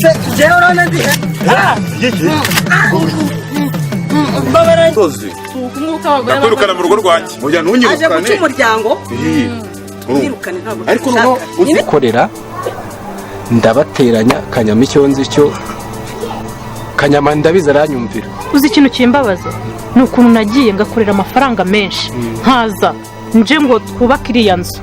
Se njyewe urabona ndi mbabara. Tozi. Nk'uko abagore Ndakwirukana mu rugo rwanjye. Oya, Aje guca ntunyirukane. umuryango. Eh, Mwirukane, ntabwo Ariko noneho tubishaka. Nyine Korera ndabateranya. Kanyama, icyo nzi cyo Kanyama ndabizi aranyumvira. Uzi ikintu kimbabaza? Ni ukuntu nagiye ngakorera amafaranga menshi, nkaza nje ngo twubake iriya nzu,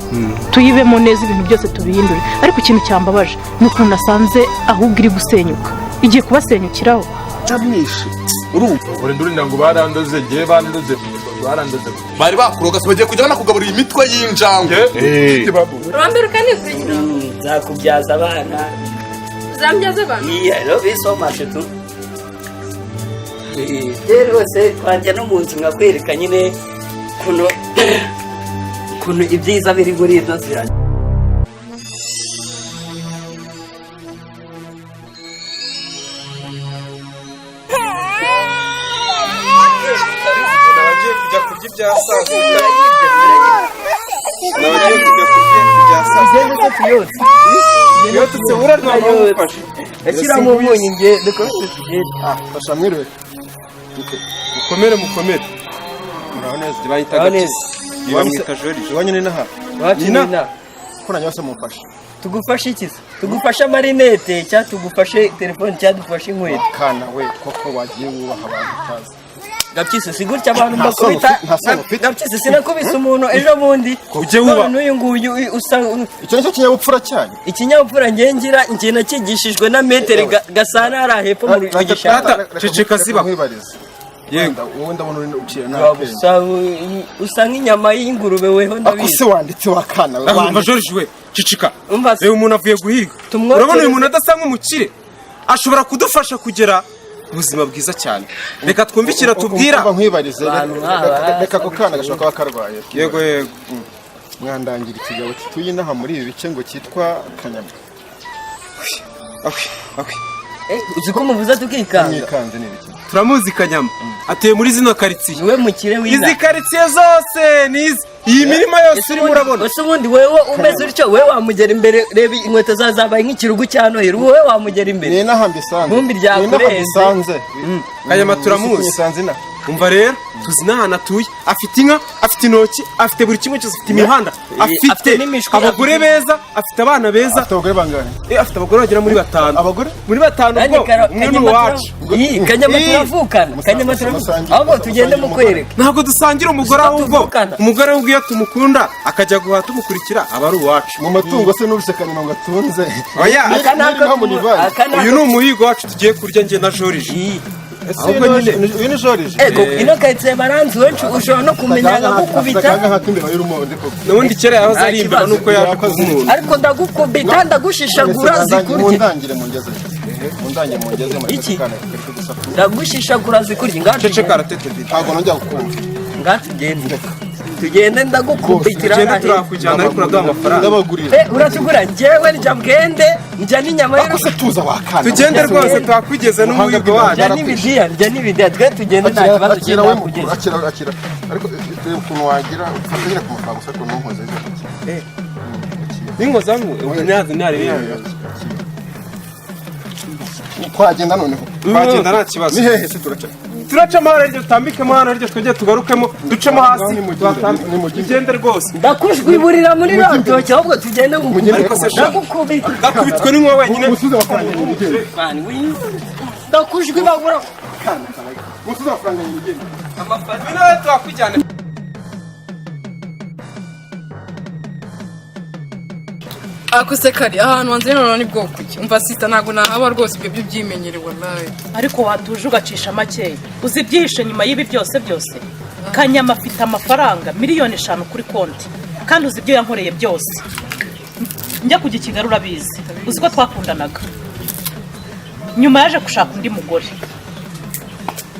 tuyibemo neza, ibintu byose tubihindure, ariko ikintu cyambabaje ni ukuntu nasanze ahubwo iri gusenyuka, igiye kubasenyukiraho. Ndamwishe, urumva? Uri ndurinda ngo barandoze, ngewe bandoze, barandoze. Bari bakuroga se? Bagiye kujya banakugaburira imitwe y'injangwe. Urambere ukanikurikira. Nzakubyaza abana. Uzambyaza abantu? Iya, love you so much tu. Rero rwose twajya no mu nzu nkakwereka nyine ukuntu ibyiza biri muri ino nzira. Nabagiye kujya kurya ibya saa sita. Nabagiye kujya kurya ibya saa sita. Tugende se tuyotse? Iyo tutse ntabwo wamufashe. Ashyiramo umunyu, nge dukomeze tugende. Fasha, mwiriwe. Mukomere, mukomere. Muraho neza? Bayita Muraho Gapyisi. Bamwita Joriji. Iwanyu ni naha? Iwacu Nina. ni inaha. Ko nanjye bose mumfashe. Tugufashe iki se? Tugufashe amarinete, cyangwa tugufashe telefone, cyangwa tugufashe inkweto? Kana we, koko wagiye wubaha abantu utazi. Gapyisi, si gutya abantu Nta soni mbakubita. ufite, nta soni ufite. Gapyisi, sinakubise umuntu ejo bundi? Ujye wubaha. None n'uyu nguyu usa Icyo nicyo kinyabupfura cyanyu? Ikinyabupfura ngewe ngira, njye nakigishijwe na metere Gasana hariya hepfo mu gishanga. Rata, ceceka ziba. Nkwibarize. Yego. Wowe ndabona uri uciye Waba nta usa nk'inyama y'ingurube weho, Ako ndabizi. se wanditse wa kana we? Umva. Wanditse. Joriji we, cicika. Umva se. Reba, umuntu avuye guhiga. Tumwokereze. Urabona uyu muntu adasa nk'umukire? Ashobora kudufasha kugera ubuzima bwiza cyane. Reka twumve ikintu atubwira. Umva nkwibarize. Abantu nk'aba. Reka ako kana gashobora kuba karwaye. Yego, yego. Mwandangira ikigabo gituye inaha muri ibi bice ngo cyitwa Kanyama? Akwi, akwi. Uzi ko umuvuza tukikanga? Mwikanze ni ibiki? Turamuzi Kanyama, atuye muri zino karitsiye. Niwe mukire Izi w'inaha. karitsiye zose ni izi, iyi mirima yose urimo urabona. Ese ubundi wewe umeze utyo, wewe wamugera imbere? Reba inkweto zawe zabaye nk'ikirugu cya Noheli, wowe wamugera imbere? Ni inaha mbisanze. Vumbi Ni inaha ryakurenze. mbisanze. Kanyama turamuzi. Mbisanze inaha. Umva rero, tuzi n'ahantu atuye. Afite inka, afite intoki, afite buri kimwe cyose, afite imihanda, Afite afite n'imishwi, abagore beza, afite abana beza. Afite abagore bangahe? Afite abagore bagera muri batanu. Abagore? Muri batanu. Nanjye Ubwo umwe ni Kanyama uwacu. Iyi, Kanyama Ii. turavukana, Kanyama turavukana. Musangira- Ahubwo tugende musangira. mukwereke. Ntabwo dusangira umugore, ahubwo Tuvukana. umugore we iyo tumukunda akajya guhaha tumukurikira, aba ari uwacu. Mu matungo se n'ubuse Kanyama ngo atunze? Oya. Aka ni Niba munivanze. aka ni Uyu ni umuhigo wacu tugiye kurya njye na Joriji. Ii. Ese Ahubwo nyine- uyu ni Joriji? Ego, ino karitsiye baranzi wenshi, ushobora no kumenya nkagukubita. Akaganga nk'ak'imbeba y'urumondi koko. N'ubundi kera yahoze ari imbeba, Nta nuko yaje kuba umuntu. Ariko ndagukubita, ndagushishagura zikurye. Mundangire mungeze. Mundangire mungeze muri Iki? aka kana kari gusakuza. Ndagushishagura zikurye, ngaho Ceceka. tugende. Aratete. Ntabwo nongera kukumva. Ngaho tugende, tugende, ndagukubitira Tugende. hariya hepfo. Turakujyana, ariko uraduha amafaranga. Ndabagurira. Uratugura? Njyewe njya bwende, njya n'inyama Ako se tuza wa kana. Tugende rwose, twakugeza n'umuhigo wacu. Njya n'ibidiya, njya n'ibidiya. Twe tugende, nta Akira, kibazo. akira we mukuru, Kugeza. Akira, akira. Ariko reba ukuntu wagira ufata nyine ku mafaranga gusa, ariko ntunkoze izo ntoki. N'inkozamu ubwo ntazi ntari. Twagenda noneho? Twagenda, nta kibazo. Ni hehe se turaca? Turacamo hano ryo, tutambikemo hano ryo, twongere tugarukemo ducemo hasi. Nimugende, Tuhatambike. nimugende. Tugende rwose. Ndakujwiburira muri rutoki, ahubwo tugende Mugende. Ariko se sha- ndagukubita. Gakubitwe n'inkuba wenyine. Musubize amafaranga mugende. Ndakujwibagura. Musubize amafaranga mugende. Nawe twakujyana. Ako se kari ahantu hanze noneho ni bwoko ki? Umva sita, ntabwo nahaba rwose, ibyo byo byimenyere wallahi. Ariko watuje ugacisha makeya, uzi ibyihishe nyuma y'ibi byose byose? Kanyama afite amafaranga 5 miliyoni kuri konti, kandi uzi ibyo yankoreye byose njya kujya i Kigali? Urabizi, uzi ko twakundanaga, nyuma yaje gushaka undi mugore,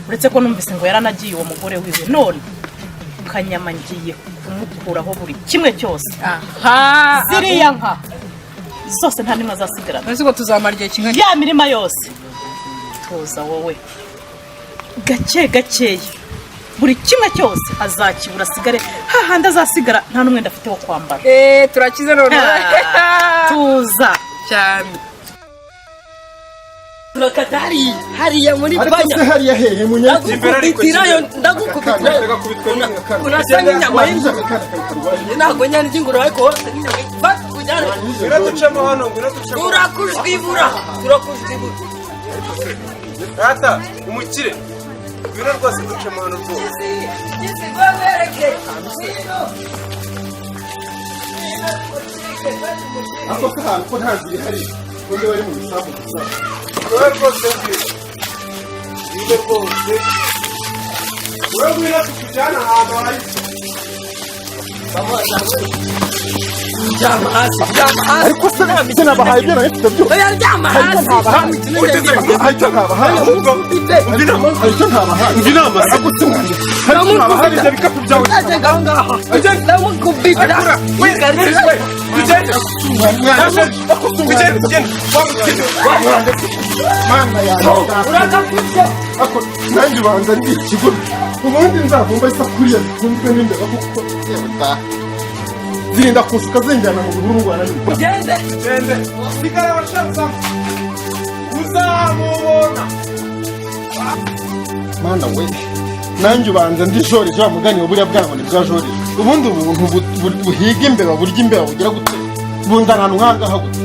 uretse ko numvise ngo yaranagiye uwo mugore wiwe. None Kanyama ngiye kumukuraho buri kimwe cyose. Aha. Ziriya nka zose nta n'imwe azasigarana. Nzi ko tuzamara igihe kingana. Ya mirima yose. Tuza wowe, gake gakeya buri kimwe cyose azakibura, asigare hahandi azasigara nta n'umwenda afite wo kwambara. Eh, turakize noneho. Tuza. Cyane. Turakata hariya hariya muri Ariko panya. se hariya hehe munyaki? Ndagukubitirayo, ndagukubitirayo. Unasa nk'inyama y'ingurube. Ntabwo nyana iby'ingurube, ariko wowe usa nk'inyama y'ingurube. Fata ujyane. Ngwino ducemo hano, ngwino ducemo. Turakujwibura, turakujwibura. Rata umukire, ngwino rwose ducemo hano rwose. Gisi rwemereke. Ngwino. Ako se ahantu ko nta nzira ihari, ko ndiba ari mu bisambu gusa? Wowe rwose ngwino, ngwino rwose, wowe ngwino tukujyane ahantu hari. Ryama hasi, ryama hasi. Ariko se se nabahaye ibyo nari mfite byose? Oya, ryama hasi. Hari icyo ntabahaye? Umva inama. Hari icyo ntabahaye? Umva inama se. Ariko se mwanjye, hari icyo ntabahaye? Ibyo bikapu byawe. Agenda aho ngaho. Ndamukubita. Tugende. Tugende, tugende. Mana yanjye! Urakakubye. Ako nanjye ubanza ndi ikigoryi. Ubundi nzavumba isafuriya zitunzwe n'imbeba, kuko yewe da, zirinda kusuka zinjyana mu bihuru ngo aranywa. Ugende. Tugende. Sigara abashatsa uzamubona. Mana we, nanjye ubanza ndi joriji wa mugani wa buriya bwanwa ni bwa joriji. Ubundi ubuntu buhiga imbeba, burya imbeba bugira gute, bunda ahantu nk'ahangaha gute?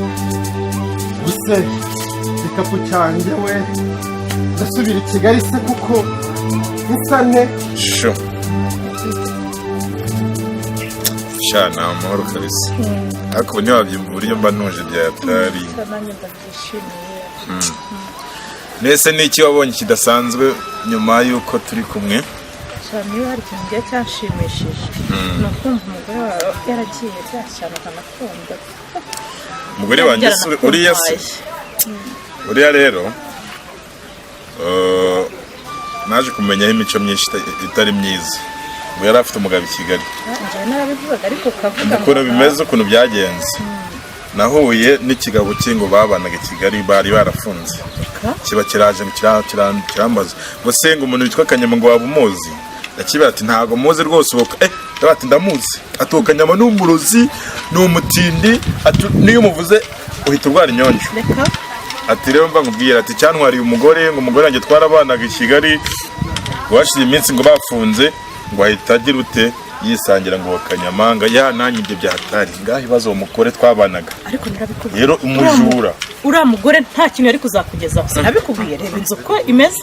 Buse igikapu cyanjye we, ndasubira i Kigali se kuko nsane? Sho sha, ni amahoro kabisa, ariko ubu ntiwabyumva uburyo mba ntuje byatari. Nanjye ndabyishimiye. Mbese ni iki wabonye kidasanzwe nyuma y'uko turi kumwe? Cyane, iyo hari ikintu ngiye cyanshimishije ni ukumva umugore wawe yaragiye bya cyane akanakunda. Umugore wanjye uriya se, uriya rero, naje kumenyaho imico myinshi itari myiza, ngo yari afite umugabo i Kigali. Njyewe narabivugaga, ariko ukavuga. Ukuntu bimeze, ukuntu byagenze, nahuye n'ikigabo cye ngo babanaga i Kigali, bari barafunze, kiba kiraje ngo kirambaza ngo se ngo umuntu witwa Kanyama ngo waba umuzi? Ndakibwira ati ntabwo muzi rwose. Ubu ndavuga ati ndamuzi, ati uwo Kanyama ni umurozi, ni umutindi, ati niyo umuvuze uhita urwara inyonjo. Reka. Ati rero mva nkubwira, ati cyantwariye umugore, ngo umugore wanjye twarabanaga i Kigali, ngo hashize iminsi ngo bafunze, ngo ahita agira ute, yisangira ngo Kanyamanga ya nanjye ibyo byahatari ngaho ibibazo, uwo mugore twabanaga. Ariko narabikubwiye. Rero umujura. Uriya mugore nta kintu yari kuzakugezaho, sinabikubwiye? Reba inzu uko imeze.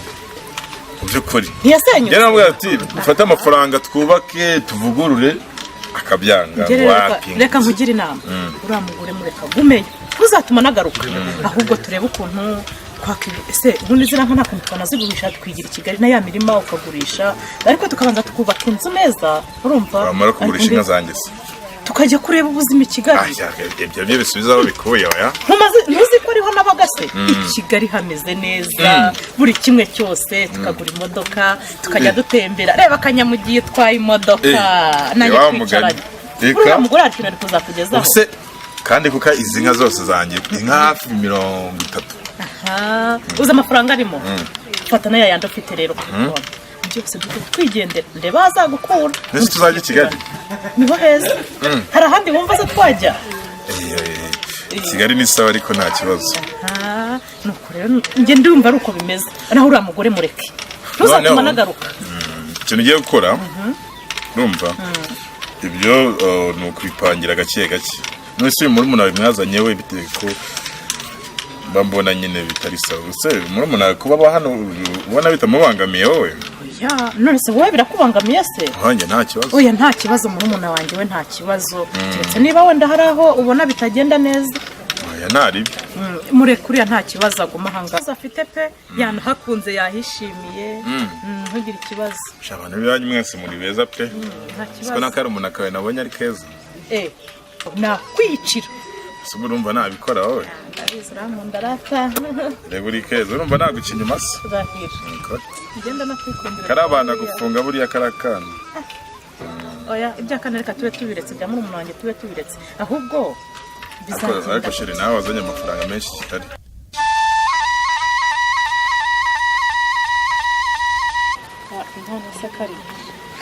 Mu by'ukuri. Ntiyasenyutse? Njye namubwira ati dufate amafaranga twubake tuvugurure, akabyanga. Njye rero Wapi. Reka nkugire inama. Uriya mugore mureka agumeyo, ntuzatuma anagaruka. Ahubwo turebe ukuntu ese ubundi ziriya nka nta kuntu twanazigurisha tukigira i Kigali, na ya mirima ukagurisha, ariko tukabanza tukubaka inzu neza, urumva? Wamara kugurisha Ariko inka zanjye se? Tukajya kureba ubuzima i Kigali. Ah, ya, ibyo byo bisubiza aho bikuye, oya. Ntuzi ko ariho nabaga se? I Kigali hameze neza, buri kimwe cyose, tukagura imodoka tukajya dutembera. Reba akanyamugiye utwaye imodoka, nanjye wa twicaranye. mugani. Reka. Uriya mugore hari ikintu ari kuzakugezaho. Ubuse kandi kuko izi nka zose zanjye, inka hafi 30. Aha, uzi amafaranga arimo? Fata n'aya yandi ufite rero kuri konti, byose duhite twigendera, ndeba azagukura. Mbese tuzajya i Kigali? Niho heza. Hari ahandi wumva se twajya? Kigali ni sawa, ariko nta kibazo. Aha, nuko rero njye ndumva ari uko bimeze. Naho uriya mugore mureke, ntuzatuma Noneho- anagaruka. Ikintu ugiye gukora, urumva ibyo, ni ukubipangira gake gake. None se uyu murumuna wawe mwazanye we, bitewe ko mba mbona nyine bitari sawa, ese murumuna wawe kuba aba hano ubona bitamubangamiye wowe? Oya, none se wowe birakubangamiye se? Nkanjye nta kibazo. Oya, nta kibazo, murumuna wanjye we nta kibazo, keretse niba wenda hari aho ubona bitagenda neza. Oya, ntaribi. Mureke uriya, nta kibazo, aguma ahangaha afite pe, yanahakunze, yahishimiye. Ntugire ikibazo. Sha, abantu b'iwanyu mwese muri beza pe. Nta Siko kibazo. n'akarumuna kawe nabonye ari keza. Nakwicira. Ese ubwo urumva nabikora wowe? Ndabizi, urankunda rata. Reba uri keza, urumva naguca inyuma se? Urahira. Niko. Ngenda nakwikundira. Kari abana gufunga buriya kari akana. Oya, iby'akana reka tube tubiretse, bya murumuna wanjye tube tubiretse, ahubwo Ariko bizagenda. ariko chérie, nawe wazanye amafaranga menshi i Kigali. None se kari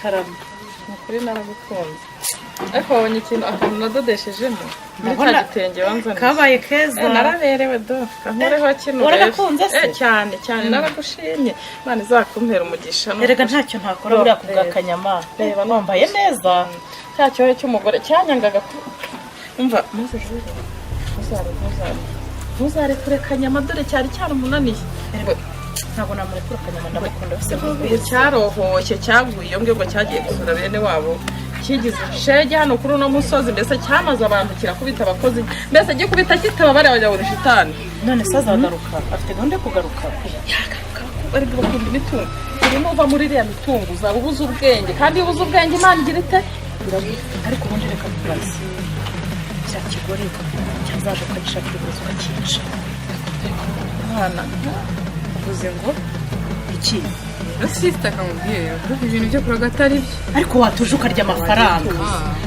karame, ni ukuri naragukunze. Ariko wabonye ikintu, akantu nadodeshejemo muri cya Ndabona gitenge wanzaniye? Kabaye keza. Naraberewe do, kankureho kino. Waragakunze se? Cyane cyane, naragushimye. Imana izakumpera umugisha. Erega ntacyo ntakora buriya ku bwa Kanyama. Reba, wambaye neza. Cya cyohe cy'umugore cyanyangaga umva, maze rero ntuzarekure Kanyama, dore cyari cyaramunaniye. Ntabwo namurekura Kanyama, ndamukunda bose. Ubu cyarohoshye, cyaguye iyo ngibwo, cyagiye gusura bene wabo, kigize shege hano kuri uno musozi. Mbese cyamaze abantu, kirakubita abakozi, mbese gikubita kitaba bariya bajya ngo shitani. None se azagaruka? Afite gahunda yo kugaruka? Yagaruka, ariko bakunda imitungo. Urimo uva muri iriya mitungo uzaba ubuze ubwenge, kandi iyo ubuze ubwenge Imana igira ite? Ariko ubundi reka nkubaze, cya kigore cyazaje ukagishakira uburozi ukacyica? Mwana, uvuze ngo Iki? Sister, akamubwira kuko ibintu byo kuroga atari byo. Ariko watuje ukarya amafaranga,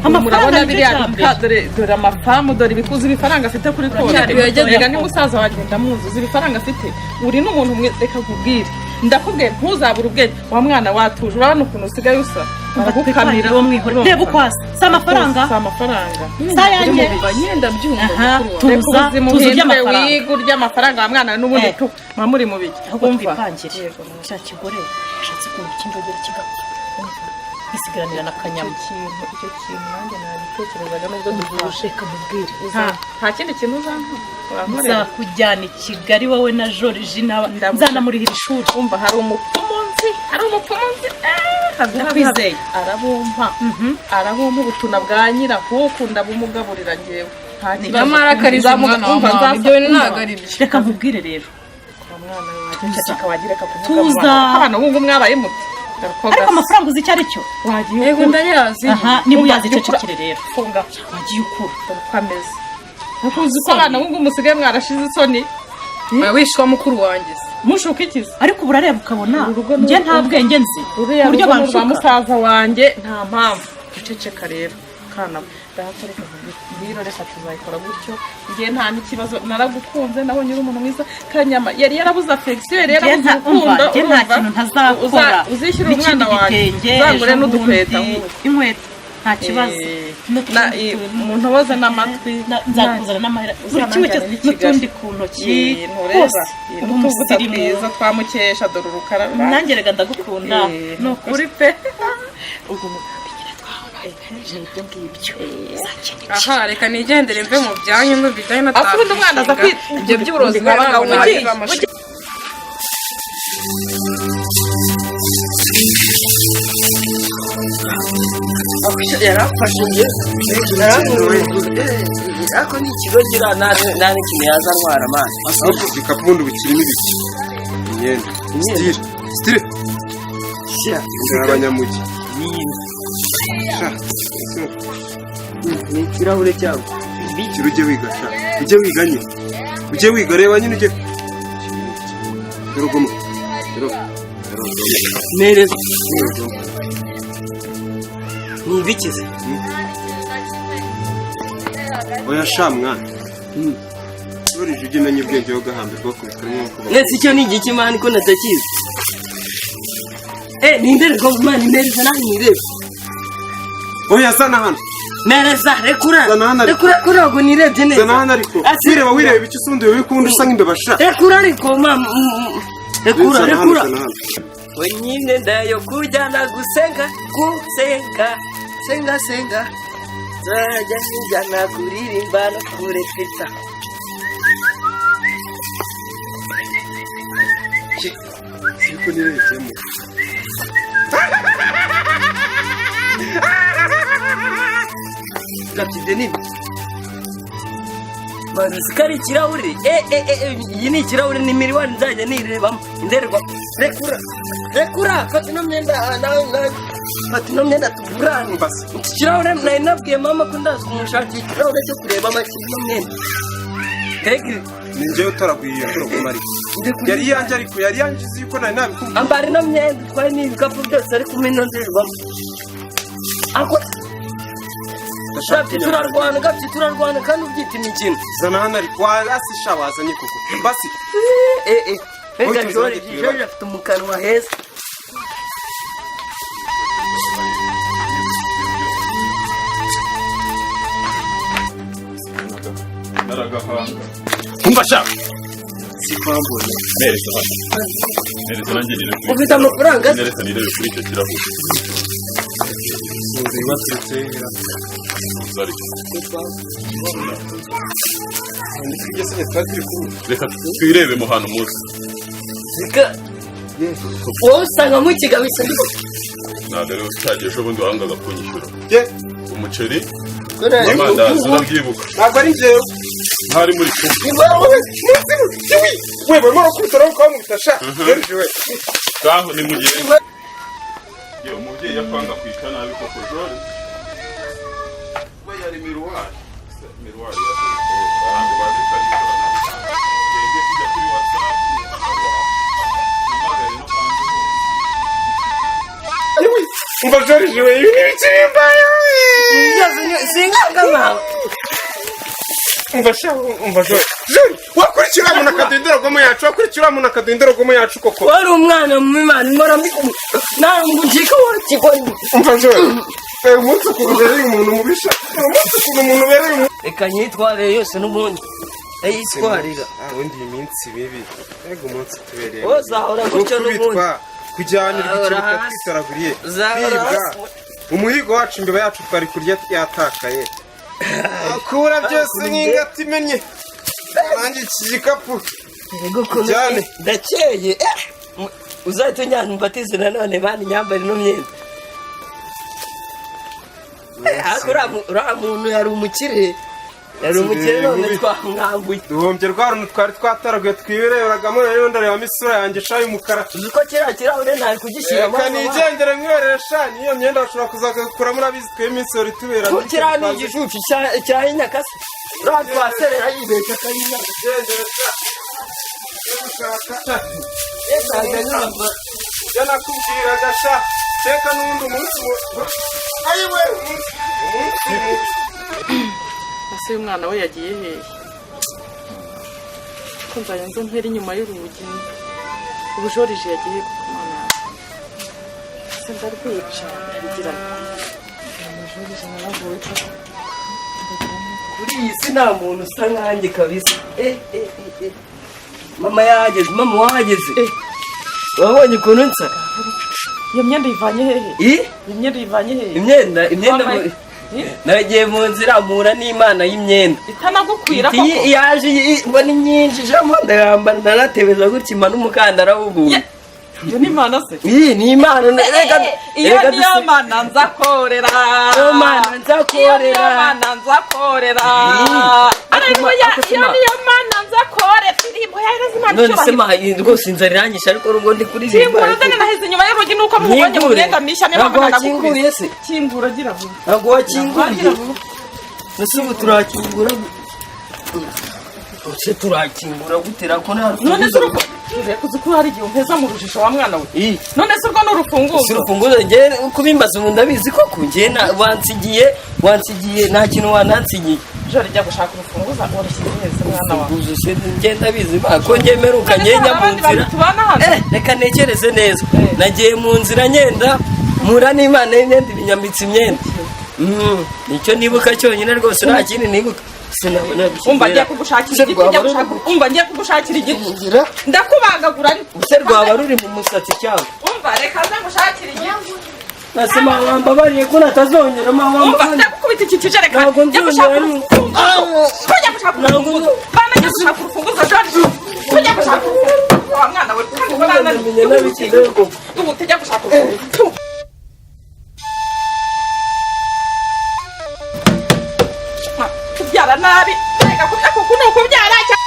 amafaranga Murabona nicyo biriya cya bika mbere. Dore, dore amafamu, dore ibikuzi, ibifaranga afite kuri konti. Uracyari Rega ni musaza wanjye, ndamuzi. Uzi ibifaranga afite? Uri n'umuntu mwe. Reka nkubwire, ndakubwiye ntuzabure ubwenge wa mwana. Watuje, urabona ukuntu usigaye usa, baragukamira. Uwo mwihore, reba uko asa, si amafaranga? Si amafaranga. Si ayanjye? Nyine ndabyumva. Aha. Mukuru wawe. Reka Tuza, ubuzima tuza urya uhindure, amafaranga. wige urya amafaranga wa mwana, n'ubundi Eh. tu muba muri mu biki? Ahubwo Umva. twipangire cya kigore ashatse kumva ikindogera kigapfa, isigaranira na Kanyama. Icyo kintu nanjye nabitekerezaga nubwo duhuje. Reka mubwire. Nta kindi kintu uzampa, urankorera? Nzakujyana i Kigali wowe na Georgina, nzanamurihira ishuri. Umva, hari umupfumu nzi, hari umupfumu nzi. Habe, habe, Ndakwizeye. habe. Arabumpa, arabumpa ubutuna bwa nyirahuku, ndabumugaburira ngewe, nta kibazo. Nyamara akariza Nzamuga- umwana wa umva, mama. nzaza- Ibyo bintu ntabwo ari byo. Reka nkubwire rero. Wa mwana we, wajya wagira reka kuvuga Tuza. mu bana. Abana b'ubu mwabaye muti. Dore ko Ariko gasa. amafaranga uzi icyo ari cyo? Wagiye Yego, ukura. ndayazi. Aha, niba Umva, uyazi jya ukura. cecekere rero. Funga. Wagiye ukura. Dore uko ameze. Ariko uzi ko abana b'ubu musigaye mwarashize isoni? Oya, wishwa mukuru wanjye se. Mushuka ikizi. Ariko ubu urareba ukabona Uru rugo ni njye nta bwenge nzi Ruriya uburyo rugo ni urwa banshuka. musaza wanjye, nta mpamvu. Guceceka rero kana we. Data, reka nkubwire, reka tuzayikora gutyo. Njye nta n'ikibazo, naragukunze, nabonye uri umuntu mwiza. Kanyama yari yarabuze affection, yari Njye yarabuze umva, urukundo. njye nta Urumva? kintu ntazakora. Uzishyura N'ikindi umwana wanjye, gitenge uzangure ejo n'udukweta bundi, nk'ubu. inkweto nta kibazo. Umuntu woza n'amatwi. Nzakuzana n'amahera, buri kimwe cyose. Uzananjyane n'i Kigali. N'utundi ku ntoki. Ntureba? Hose uba N'utuvuta umusirimu. twiza twamukesha, dore urukara. Nanjye rega ndagukunda. Ni ukuri pe. Ubwo mugambi nyine twahabaye ni ibyo ngibyo. Aha, reka nigendere mve mu byanyu, ndumva ibyanyu. Ase ubundi umwana aza Ibyo by'uburozi Abagabo ntabwo nabivamo. Yarafashe njye ariko ni ikigo gira nta n'ikintu yaza antwara amazi. Ahubwo ibikapu ubundi bukirimo ibiki? Imyenda, style, style. Shyira. Ni abanyamujyi. Sha, Ni ikirahure cyabo. Kira ujye wiga, sha, ujye wiga nyine, ujye wiga, reba nyine, ujye urugomo. Nereza. Ni ibikize. Oya sha mwana, urije ujye umenya ubwenge, wo gahambirwa kubitwa nk'uko. Mwese icyo ni igiki man, ko natakizi? Eh, ni indorerwamo man, mpereza nanjye nirebe. Oya, zana hano. Mpereza, rekura. Zana hano ariko. Rekura, kuri ntabwo nirebye neza. Zana hano ariko. Ati- Wireba, wireba ibiki usundi wewe kundi usa nk'imbeba sha? Rekura ariko mama. Rekura. Zana hano, Rekura. zana hano. Wenyine ndayo kujyana gusenga, gusenga, senga, senga, nzajya njyana kuririmba no kurepeta. Siko nirebyemo. Gapyi, nini maze sikari ikirahure. Eh, iyi ni ikirahure, ni miriwari nzajya nirebamo indorerwamo. Rekura, rekura, fata ino myenda. Ah, nawe, nawe fata ino myenda tugurane. Iki kirahure nari nabwiye mama ko ndazi kumushakira ikirahure cyo kurebamo ino myenda. Mbega! Ni njyewe utoraguye iyo ndorerwamo, ariko yari iyanjye, ariko yari iyanjye, uzi yuko nari nabikubwiye. Ambara ino myenda, utwaye n'ibikapu byose, ariko umpe ino ndorerwamo. Ako Gapyi, turarwana, Gapyi, turarwana kandi ubyita imikino. Zana hano ariko, wasi sha, wazanye koko basi. Eh eh, mbega! Wowe. Jori. Tuzi. Jori afite mu kanwa heza. Amafaranga. Umva sha. Mereza hano. Mereza nanjye nirebe kuri. Ufite amafaranga se? Mereza nirebe kuri icyo kirahure. Baturutse hera. Zari. Twari turi kumwe. Reka twirebe mu hantu munsi. Reka wowe usanga mu kigabo isa ndiko. Ntabwo ariwe cyagiye ejo bundi wangaga kunyishyura. Ye. Umuceri, Kore. amandazi urabyibuka. Ntabwo ari njyewe. Ntari muri kumwe. Ni wowe. Munsi we barimo barakubita nawe ukamubita sha. Joriji we. Ngaho ni mu gihe. Yewe umubyeyi yakwanga kwica nabi koko Jori. We yari miruwari. Se, Miruwari yakoze. Ntabwo bazi ko ari ikoranabuhanga. Gende kujya kuri WhatsApp. Mpamagare no hanze hose. Ayiwe. Umva Joriji we ibi ni ibiki bimbayeho. Singanga mawe. Umva sha umva Joriji. Joriji wakurikira uriya muntu akaduha indorerwamo yacu wakurikira uriya muntu akaduha indorerwamo yacu koko. Wari umwana mubi mani mpora mbikumva. Ntabwo ncika wakikora. Umva Joriji. Umunsi ukuntu ubereye umuntu mubisha. Umunsi ukuntu umuntu ubereye umuntu. Reka nyitware yose n'ubundi. Ndayitwarira. Ubundi iyi minsi mibi. Mbega umunsi tubereye. Wowe uzahora gutyo n'ubundi. Gukubitwa, kujyanirwa Uzahora ikintu hasi. twitoraguriye, Uzahora kwibwa. hasi. Umuhigo wacu imbeba yacu twari kurya yatakaye. Akura byose nk'ingata imennye. Nanjye iki gikapu. Ujyane. Ndakeye. Uzahita unjyana umbatize nanone bani nyambare ino myenda. Ariko uriya muntu yari umukire. Yari umukire none twamwambuye. Duhombye rwa runtu twari twataraguye twireberagamo rero ndarebamo isura yanjye sha y'umukara. Uzi ko kiriya kirahure ntari kugishyiramo. Reka nigendere mwiyorere sha n'iyo myenda bashobora kuzakuramo urabizi twe iminsi yose itubera. Ko kiriya ni igicucu cya Nyakase. Uriya twaserera yibeshya akayinyaka. Ibyo nakubwiraga sha teka n'ubundi umunsi ayiwe umunsi Ese uyu mwana we yagiye hehe? Ko nzajya nza mpera inyuma y'urugi. Ubu Joriji yagiye ku mwana yawe. Ese ndarwica ndabigira nte? Joriji naravuwe koko. Kuri iyi si nta muntu usa nkanjye kabisa. Mama yahageze, mama wahageze. Wabonye ukuntu nsa? Iyo myenda uyivanye hehe? I? Iyo myenda uyivanye hehe? Imyenda, imyenda Wambaye- nagiye mu nzira mpura n'Imana y'imyenda. Itanagukwira Iti koko. yaje mbona inyinshi ijamo ndayambara ndanatebeza gutya impa n'umukandara w'ubuntu. Iyo ni Imana se? Iyi ni Imana reka Iyo reka niyo mana nzakorera. Iyo mana nzakorera. Iyo niyo mana nzakorera. Aleluya. Ako Iyo sima. niyo mana nzakorera. Indirimbo ya Yezu Imana None se icyubahiro. ma rwose inzara iranyishe ariko nubwo ndi kuririmba. Kingura dane naheze inyuma y'urugi nuko mubonye mu Nkingure. myenda mishya niyo Ntabwo mpamvu wakinguye nagukubise. se? Kingura gira vuba. Ntabwo wakinguye. Gira vuba. Ese ubu turakingura Ese turakingura gutera ko nta None se urugo uzi ko hari igihe umpeza mu rujijo wa mwana we. Ii. None se urwo ni urufunguzo? Si urufunguzo njye kubimbaza ubu ndabizi koko njye wansigiye nta kintu wanansigiye. Joro jya gushaka urufunguzo warushyize heza mwana wawe. Urufunguzo se njye ndabizi ba ko njye mperuka None se njye njya hari mu abandi nzira. bantu tubana hano? Reka ntekereze neza. Nagiye mu nzira ngenda mpura n'Imana y'imyenda ibinyambitse imyenda. Nicyo nibuka cyonyine rwose nta kindi nibuka. Sinabona Umva ngiye kugushakira igiti njya gushaka umva ngiye kugushakira igiti. Ndakubangagura ariko. Se rwaba ruri mu musatsi cyangwa? Umva reka nze ngushakire igiti. Nase mama wambabariye ko natazongera mama Umva wambabariye. ndagukubita iki kijerekani. Ntabwo Njya gushaka nzongera. urufunguzo. Tujya gushaka urufunguzo. Bana njya gushaka urufunguzo Joriji. Tujya gushaka urufunguzo. Wa mwana we kandi ubona Ndamenye nabikizeho koko. Ubu tujya gushaka urufunguzo. Kubyara nabi. Reka kuko ni ukubyara cyane.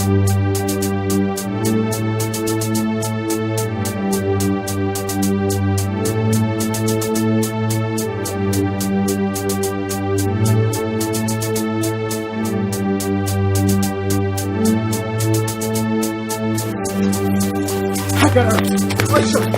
Thank Hagarara. Oya.